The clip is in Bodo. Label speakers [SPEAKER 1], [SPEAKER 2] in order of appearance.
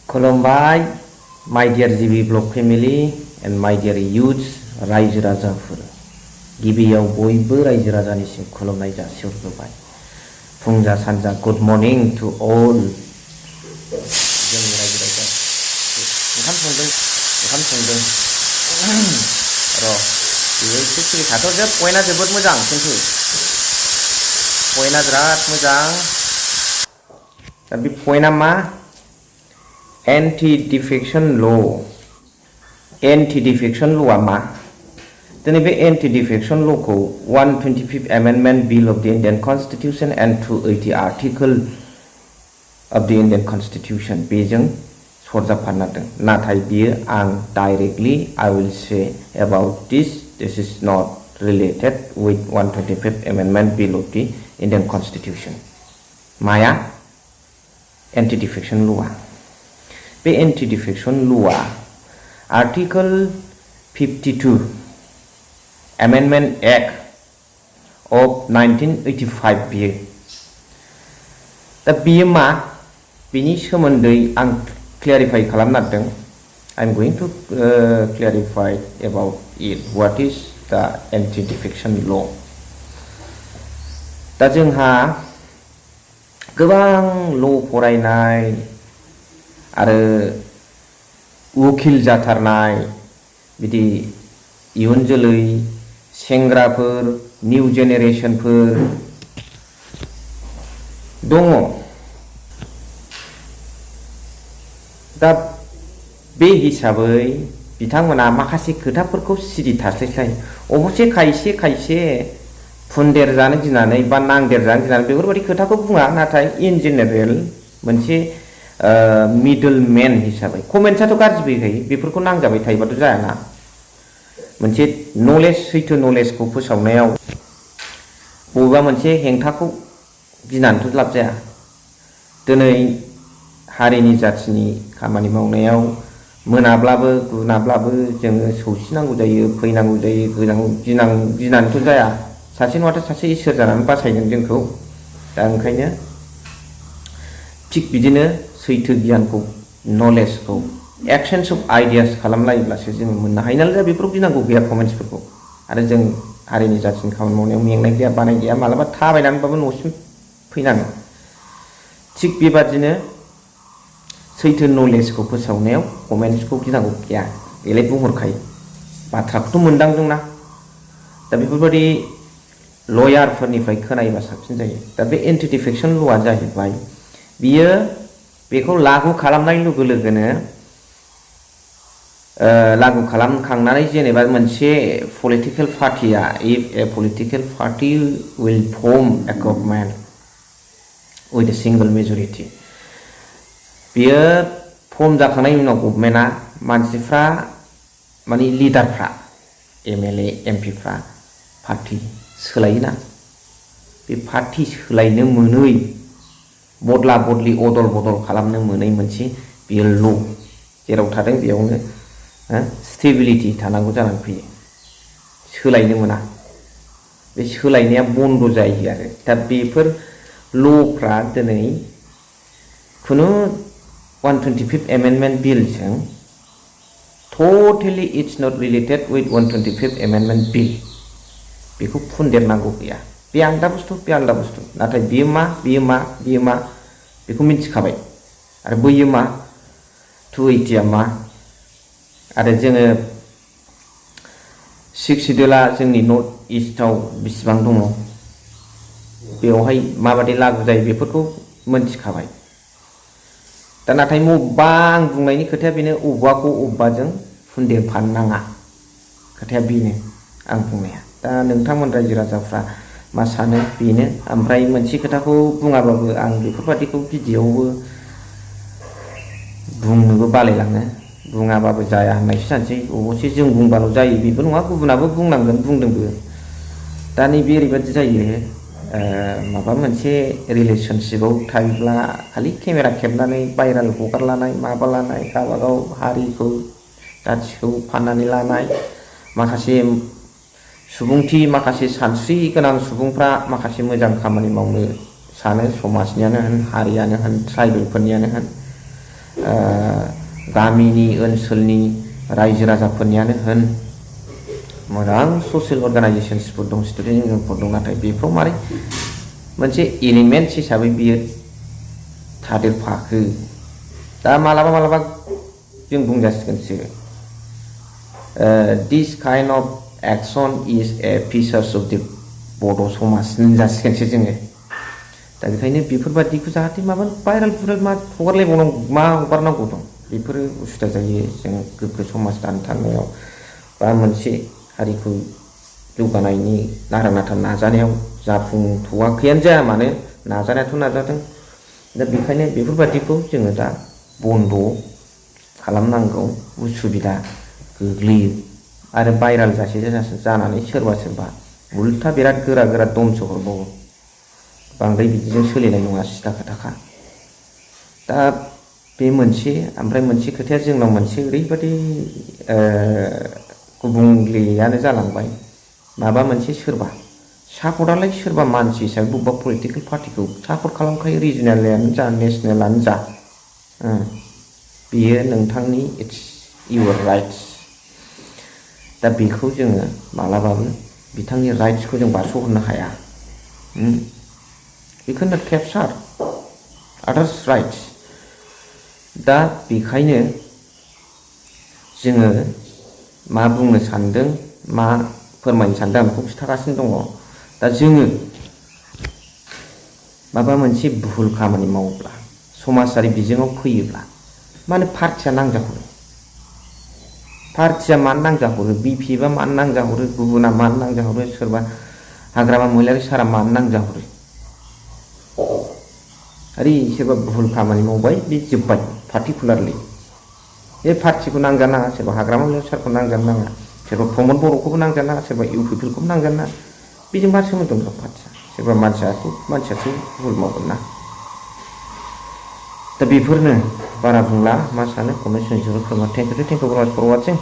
[SPEAKER 1] खुलुमबाय my dear GB Blog family and my dear youth रायजो राजाफोर गिबियाव बयबो रायजो राजानिसिम खुलुमनाय जासिहरबाय फुंजा सानजा गुड मर्निं टू ऑल जोंनि रायजो राजा ओंखाम संदों र' बेयो एसे सिरि थाथ'जोब पइन्टआ जोबोद मोजां खिन्थु पइन्टआ बिराद मोजां दा बे पइन्टआ मा एंटी-डिफेक्शन ल'आ मा दिनै बे anti-defection ल'खौ 125th Amendment Bill of the Indian Constitution and 280 Article of the Indian Constitution बेजों सरजाबफाना दं नाथाय बियो आं directly I will say about this is not related with 125th Amendment Bill of the Indian Constitution माया एंटी-डिफेक्शन ल'आ बे anti-defection ल'आ article 52 Amendment Act of 1985 बियो दा बियो मा बिनि सोमोन्दै आं क्लियारिफाइ खालामनो नागिरदों I'm going to clarify about it what is the anti-defection law दा जोंहा गोबां ल' फरायनाय आरो उकिल जाथारनाय बिदि इयुन जोलै सेंग्राफोर निउ जेनेरेशनफोर दङ दा बे हिसाबै बिथांमोना माखासे खोथाफोरखौ सिरि थास्लायस्लाय अबसे खायसे फुनदेर जानो गिनानै बा नांदेर जानो गिनानै बेफोरबायदि खोथाखौ बुङा नाथाय इन जेनेरेल मोनसे मिडल मेन हिसाबै कमेन्ट्सआथ' गाज्रि फैखायो बेफोरखौ नांजाबाय थायोबाथ' जायाना मोनसे नलेज सैथो नलेजखौ फोसावनायाव बबेबा मोनसे हेंथाखौ गिनानैथ' लाब जाया दिनै हारिनि जाथिनि खामानि मावनायाव मोनाब्लाबो गुनाब्लाबो जोङो सौसिनांगौ जायो फैनांगौ जायो गिनानैथ' जाया सासे नङाथ' सासे इसोर जानानै बासायगोन जोंखौ दा ओंखायनो थिग बिदिनो सैथो गियानखौ नलेजखौ एक्सचेन्ज अफ आइडियास खालामलायोब्लासो जोङो मोननो हायो नालाय दा बेफोराव गिनांगौ गैया कमेन्ट्सफोरखौ आरो जों हारिनि जाथिनि खामानि मावनायाव मेंनाय गैया बानाय गैया मालाबा थाबायनानैबाबो न'सिम फैनाङो थिग बेबादिनो सैथो नलेजखौ फोसावनायाव कमेन्ट्सखौ गिनांगौ गैया बेलाय बुंहरखायो बाथ्राखौथ' मोनदांदोंना दा बेफोरबायदि लयारफोरनिफ्राय खोनायोबा साबसिन जायो दा बे एंटी-डिफेक्शन ल'आ जाहैबाय बियो बेखौ लागु खालामनाय लोगो लोगोनो लागु खालामखांनानै जेनेबा मोनसे पलिटिकल पार्टिया if A political party will form A government with a single majority बियो फर्म जाखांनायनि उनाव गभर्नमेन्टआ मानसिफ्रा माने लिडारफ्रा एमएलए एमपिफ्रा पार्टी सोलायोना बे पार्टी सोलायनो मोनै बदला बदली अदल बदल खालामनो मोनै मोनसे बियो ल' जेराव थादों बेयावनो स्टेबिलिटि थानांगौ जानानै फैयो सोलायनो मोना बे सोलायनाया बन्द जायो आरो दा बेफोर ल'फ्रा दिनै खुनु 125th Amendment बिलजों टटेलि it's not related with 125th Amendment bill बेखौ फुनदेरनांगौ गैया बे आलदा बुस्थु नाथाय बियो मा बेखौ मिथिखाबाय आरो बैयो मा 280 मा आरो जोङो 6 सिडुलआ जोंनि नर्थ इस्टआव बेसेबां दङ बेवहाय माबादि लागु जायो बेफोरखौ मोनथिखाबाय दा नाथाय मबेबा आं बुंनायनि खोथाया बेनो अबेबाखौ अबेबाजों फुनदेरफानो नाङा खोथाया बेनो आं बुंनाया दा नोंथांमोन रायजो राजाफ्रा मा सानो बेनो ओमफ्राय मोनसे खोथाखौ बुङाबाबो आं बेफोरबादिखौ भिडिअ'आवबो बुंनोबो बालायलाङो बुङाबाबो जाया होननायसो जानोसै अबसे जों बुंबाल' जायो बेबो नङा गुबुनाबो बुंनांगोन बुंदोंबो दा नैबे ओरैबादि जायो माबा मोनसे रिलेशनशिपआव थायोब्ला खालि केमेरा खेबनानै भाइराल हगारलानाय माबालानाय गावबागाव हारिखौ जाथिखौ फाननानै लानाय माखासे सुबुंथि माखासे सानस्रि गोनां सुबुंफ्रा माखासे मोजां खामानि मावनो सानो समाजनियानो होन हारियानो होन ट्राइबेलफोरनियानो होन गामिनि ओनसोलनि रायजो राजाफोरनियानो होन मोजां ससियेल अर्गानाइजेसन्सफोर दं, स्टुडेन्ट इउनियनफोर दं, नाथाय बेफोराव मारै मोनसे एलिमेन्ट्स हिसाबै बियो थादेरफाखो। दा मालाबा जों बुंजासिगोनसो this kind of action is a features of the Bodo' समाज होनजासिगोनसो जोङो। दा बेखायनो बेफोरबादिखौ जाहाथे माबा भाइरेल मा हगारलायबावनांगौ, मा हगारनांगौ दं, बेफोरो उसुबिदा जायो जों गोग्गो समाज दानो थांनायाव बा मोनसे हारिखौ जौगानायनि नारा नाथा नाजानायाव जाफुंथ'वाखैयानो जाया मानो नाजानायाथ' नाजादों। दा बेखायनो बेफोरबादिखौ जोङो दा बन्द' खालामनांगौ, उसुबिदा गोग्लैयो। आरो भाइराल जानानै सोरबा उल्था बिराद गोरा दमस हरबावो। बांद्राय बिदिजों सोलिनाय नङा, सिदा खोथाखा। दा बे मोनसे, ओमफ्राय मोनसे खोथाया जोंनाव मोनसे ओरैबादि गुबुंलेयानो जालांबाय, माबा मोनसे सोरबा सापर्टआलाय सोरबा मानसि हिसाबै बबेबा पलिटिकेल पार्टिखौ सापर्ट खालामखायो, रिजनेलानो जा नेसनेलानो जा, बेयो नोंथांनि इट्स इउर राइट्स। दा बेखौ जोङो मालाबाबो बिथांनि राइट्सखौ जों बारस'हरनो हाया। We cannot capture others' rights। दा बेखायनो जोङो मा बुंनो सानदों, मा फोरमायनो सानदों आं बेखौ खिन्थागासिनो दङ। दा जोङो माबा मोनसे भुल खामानि मावोब्ला, समाजारि बिजोङाव फैयोब्ला, मानो पार्टिया नांजाहरो? पार्टिया मानो नांजाहरो? बिपिएफआ मानो नांजाहरो? गुबुना मानो नांजाहरो? सोरबा हाग्रामा महिलारि सारा मानो नांजाहरो? आरे सोरबा भुल खामानि मावबाय, बे जोब्बाय पार्टिकुलारलि। बे पार्टिखौ नांजानो नाङा, सोरबा हाग्रामा महिलारि सारखौ नांजानो नाङा, सोरबा प्रमद बर'खौबो नांजानो नाङा, सोरबा इउपिपिएलखौबो नांजानो नाङा। बेजों मा सोमोन्दो दं पार्टिया? सोरबा मानसियासो भुल मावगोन ना। दा बेफोरनो, बारा बुंला, मा सानो कमेन्ट सेक्सनाव फोरमाय। Thank you for वाचिं।